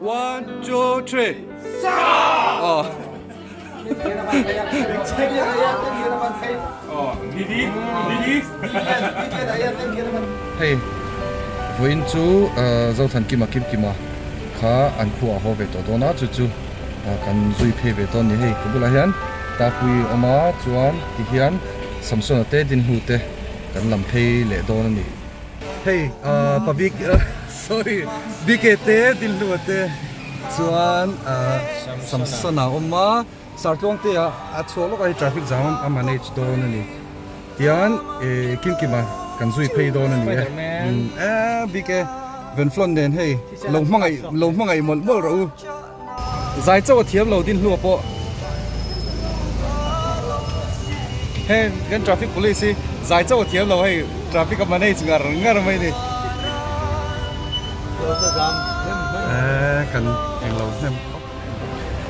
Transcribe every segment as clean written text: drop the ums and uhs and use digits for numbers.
One, two, three. Aw. Hei vawiin chu Zothankima Kimkima kha an khuah a haw ve tawh dawn a, chu chu kan zui phei ve dawn a ni. Hei ka bulah hian Tapui a awm a, chuan tihian Samsona te Dinhnu te kan lam phei leh dawn a ni. Hei pa bik sorry BK te Dinhlua te chuan Samsona a awm a Sartluang te ah a chhuah lawk a hei traffic jam a manage dawn a ni tian Kimkima kan zui phei dawn a ni e BK Venflon nen hei lo hmangaih lo hmangaih mawlh mawlh rawh u. Zai chauh a thiam lo Dinhlua pawh heng kan traffic police hi zai chauh a thiam lo hei traffic a manage ngar ngar mai ni. Eee kan englo hnem khawp.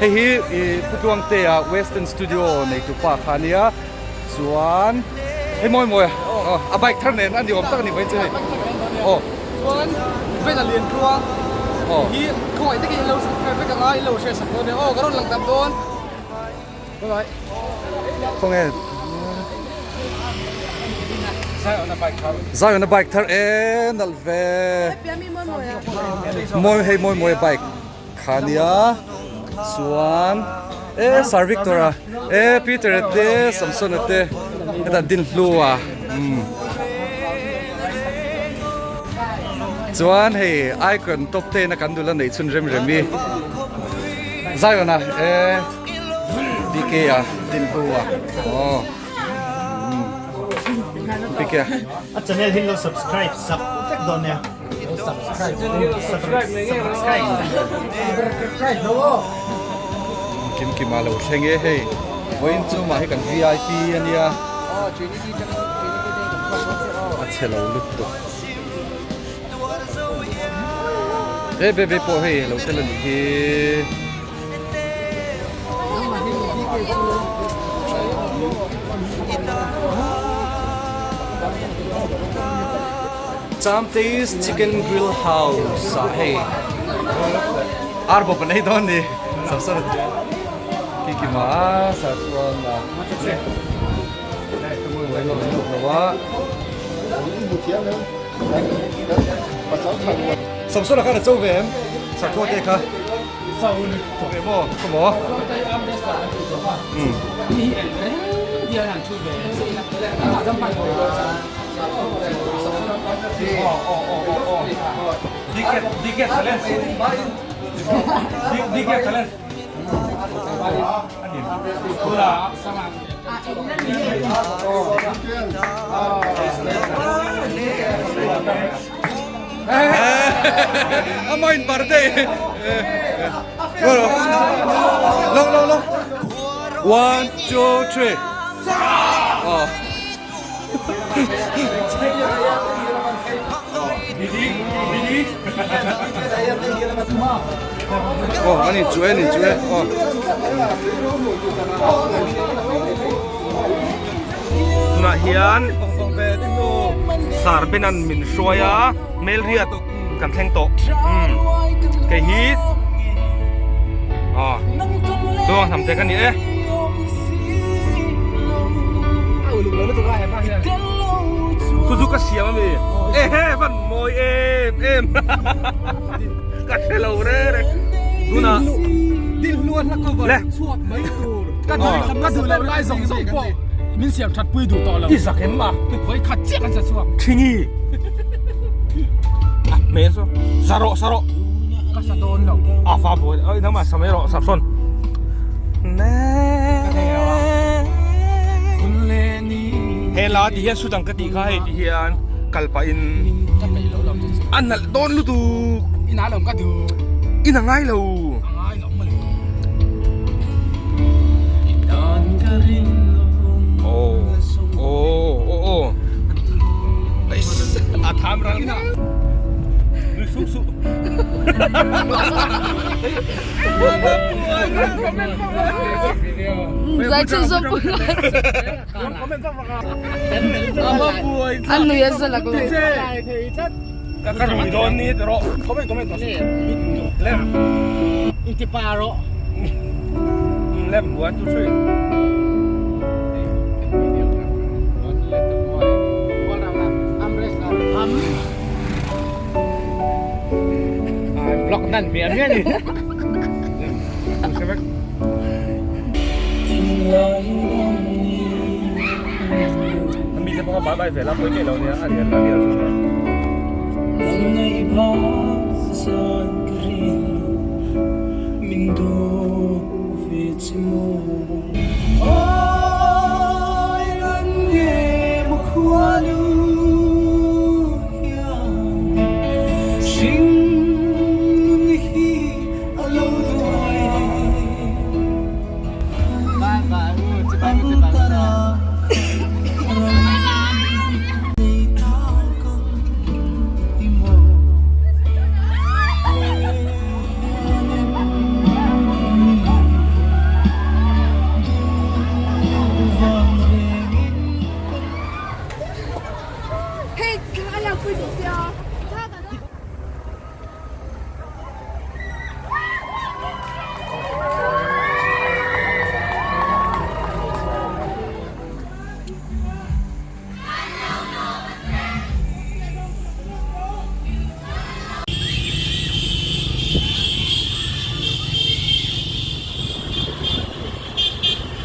Hei hi ih Pu Tluangtea Western Studio neitu pa kha ania chuan hei mawi mawi a a bike thar nen a ni awm tak a ni mai chu hei aw. Chuan Ben a lian tluang hi khawngaih takin in lo subscribe vek anga in lo share sak dawn nia aw ka rawn lang tam dawn bye bye. Khawnge Zion a bike thar e nalh ve mawi hei mawi mawi a bike kha nia chuan e Sir Victor a e Peter a te Samson a te hetah Dinhlua umm chuan hei icon top ten a kan nula neih chhun rem rem i Zion a e BK a Dinhlua aw umm BK a. A channel hi lo subscribe sak vek dawn nia. Kim kima lo thleng e hei vawiin chu mah hi kan vip a nia a chhe lo lutuk he bebe pawh hei lo tel a nih hi. Chamte's Chicken Grill House ah hei ar bawp an ei dawn ni Samson a ti ki ma a sar chuan a Samson a khan a cho ve em Sarthua te kha cho ve maw khaw maw A main birthday lo lo lo one two three oh Oh, ani chu e, ni chu e. Oh. Tunah hian Sarbenan min hruai a, Melriat kan thleng tawh. Kei hi ah Tuang hnam te ka ni e. Chu chu ka siam ami. Ehe van mawi em em. Ka hre lo re re. Tunah le Ka duh ka duh loh lai zawng zawng pawh min siam that pui duh tawh lo. I zak em a? Vawi khat chiah kan sa chhuak. Thingi. A hmel saw. Sa rawh sa rawh. Ka sa dawn lo. A fa buai. Oi nangmah sa mai rawh Samson. He la ti hian sut ang ka tih kha hei ti hian kal pah in Ka peih lo lam chu chu. A nalh dawn lutuk. Inah lawm ka duh. Ina ngai lo. A ngai lo mawle. Oh oh oh oh. A tham ral. Nui suk suk. Zai chu zawm pui An nui a za lak lo. Ka rui dawn ni rawh. Lem. Ti pa rawh. Lem 1 2 3. Vlog nan mian mian ni. Mi te pawh bye bye ve la pawi miah lo nia a lian a lian Hei a lang pui duh sia.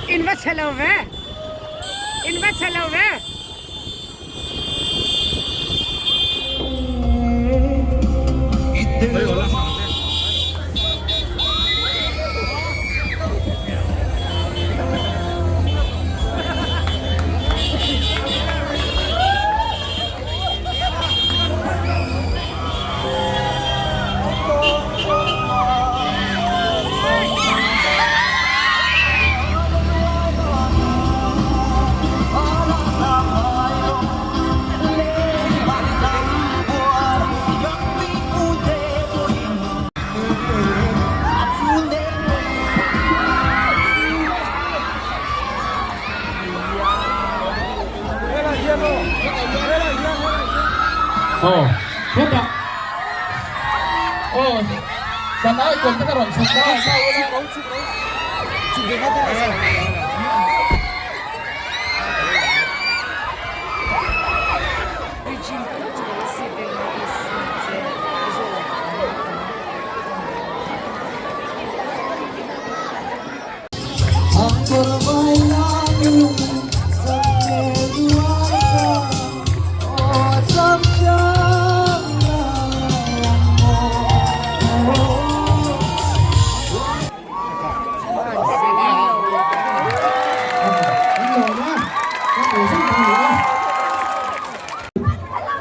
In va chhe lo ve. In va chhe lo ve. Aw hetah aw kan icon te ka rawn chhuk ta a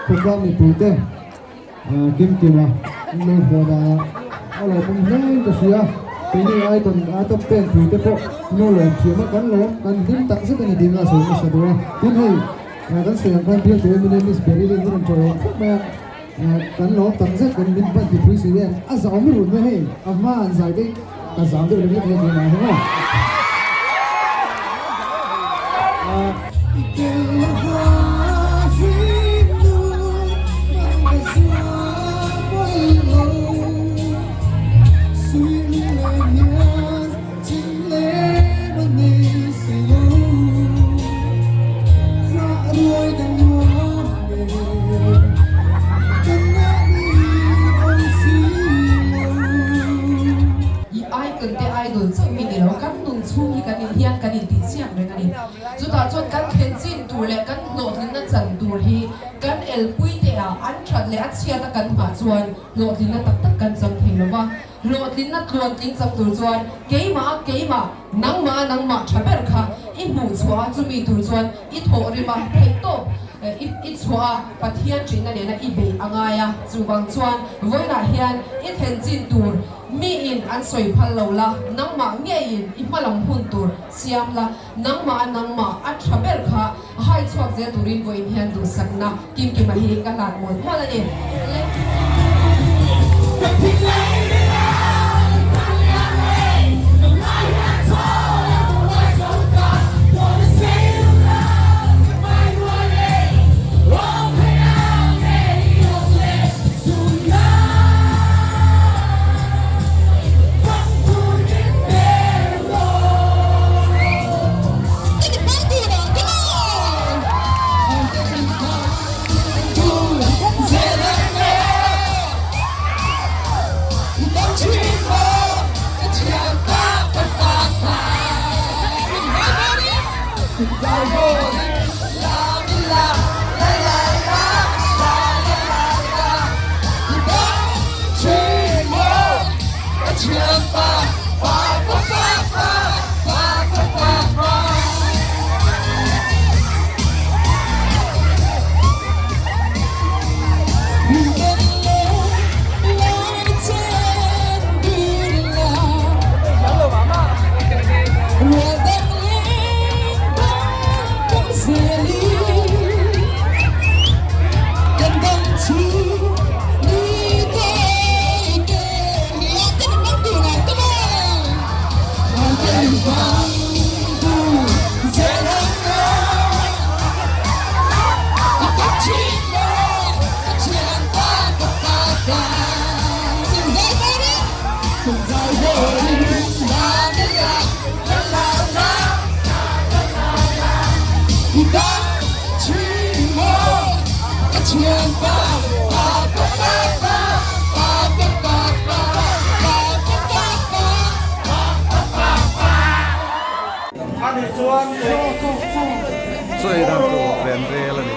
Khawtlang mipuite Kimkima an lo huan a, a lawmawm hlein ka hria. Keini Icon a top ten puite pawh an lo lawm thiam a, kan lawm, kan hlim tak zet a ni tiin a sawi hmasa duh a. Tin hei kan sawi ang khan bialtu MLA Miss Beryl-in a rawn tawrh khawp mai a. Kan lawm tak zet kan min van ti pui si em a zau mi run mai hei a hma an zai te ka zam deuh lek lek mai tunah hian aw. I icon te idol chauh hi ni lo, kan nun chhung hi kan in hian kan intih chiak reng a ni. Chutah chuan kan thlen chin tur leh kan hlawhtlinna chan tur hi kan elpui te ah an that leh a chhiat a kan nghah chuan hlawhtlinna tak tak kan chang thei lo va. Hlawhtlinna tluantling chak tur chuan keimah a keimah, nangmah a nangmah tha ber kha i hmuh chhuah a, chumi tur chuan i thawh rim a, theih tawp i i chhuah a, Pathian ṭihna nena i beih a ngai a, chuvang chuan vawiinah hian i thlen chin tur miin an sawi phal lo la, nangmah ngeiin i hmalam hun tur siam la, nangmah a nangmah a tha ber kha hai chhuak zel turin vawiin hian duhsakna Kimkima hi ka hlan mual mual a ni. Chaw ei dan tur ren rel a ni.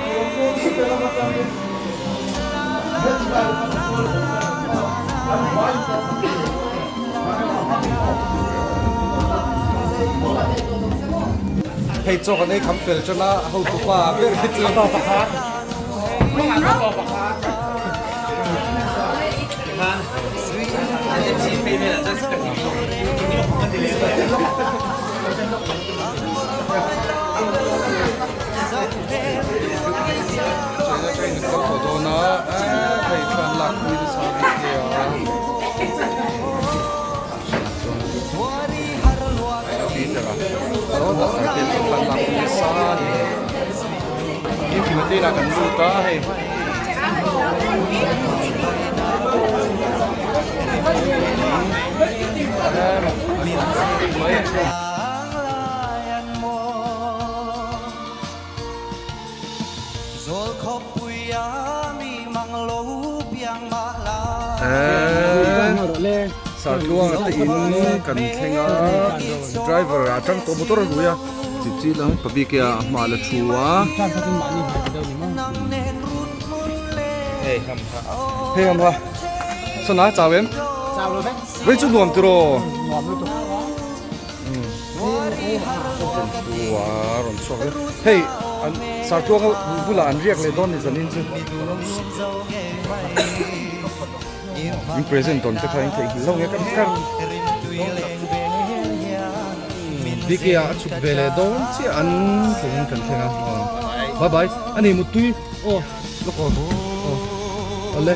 Hei chaw kan ei kham fel tan a, hotupa ber hi chu. China train kan kal tawh dawn a hei thlan lak pui nasa bik hle a Peter a sawtah te thlan lak pui nasa a ni Kimkima te inah kan lut a hei. Sartluanga te in kan thleng a driver a tang tawh motor a rui a chip chi lang pabik a hma la thu a hei ham ha sana chau em vei chu nuam tiraw nuam lutuk a rawn chhuak e hei an sartuanga bulah an riak leh dawn ni zanin chu in present tawn te kha in theihnghilh lo nge kan kar BK ah a chhuk ve leh dawn chiah an thlengin kan thleng a bye bye ani mutui aw lawk aw aw awle.